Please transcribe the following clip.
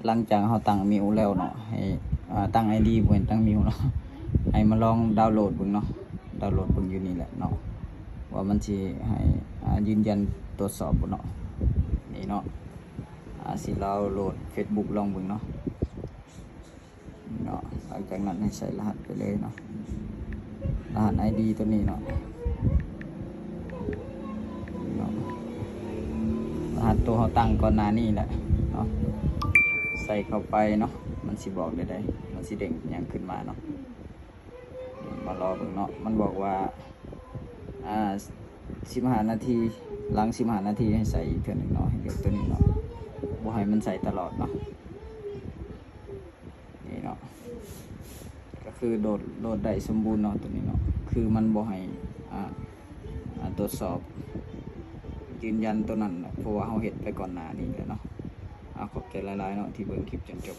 ຫຼັງຈາກເຮົາຕັ້ງເມວແລ້ວເນາະ ໃຫ້ ອ່າ ຕັ້ງໄອດີ ບໍ່ແມ່ນຕັ້ງເມວເນາະ ໃຫ້ມາລອງດາວໂຫຼດເບິ່ງເນາະ ດາວໂຫຼດເບິ່ງຢູ່ນີ້ແຫຼະເນາະ ວ່າມັນຊິໃຫ້ ອ່າ ຢືນຢັນ ຕວດສອບບໍ່ເນາະ ນີ້ເນາະ ອ່າ ຊິດາວໂຫຼດເຟສບຸກລອງເບິ່ງເນາະ ເນາະ ຫຼັງຈາກນັ້ນໃຫ້ໃສ່ລະຫັດໄປເລີຍເນາະ ລະຫັດໄອດີໂຕນີ້ເນາະ ເນາະ ລະຫັດໂຕເຮົາຕັ້ງກ່ອນໜ້ານີ້ແຫຼະເນາະ ໃສ່ເຂົ້າໄປເນາະ ມັນຊິບອກໄດ້ໃດ ມັນຊິເດ້ງຫຍັງຂຶ້ນມາເນາະ ມາລໍເບິ່ງເນາະ ມັນບອກວ່າ ອ່າ ສິບຫ້ານາທີ ຫຼັງສິບຫ້ານາທີໃຫ້ໃສ່ອີກເທື່ອໜຶ່ງເນາະ ໃຫ້ເລືອກໂຕນີ້ເນາະ ບໍ່ໃຫ້ມັນໃສ່ຕະຫຼອດເນາະ ນີ້ເນາະ ກໍຄືໂຫຼດ ໂຫຼດໄດ້ສົມບູນເນາະ ໂຕນີ້ເນາະ ຄືມັນບໍ່ໃຫ້ ອ່າ ອ່າ ຕວດສອບ ຢືນຢັນໂຕນັ້ນແຫຼະ ເພາະວ່າເຮົາເຮັດໄປກ່ອນໜ້ານີ້ແລ້ວເນາະ ອາ ຂອບໃຈຫຼາຍໆເນາະ ທີ່ເບິ່ງຄລິບຈົນຈົບ.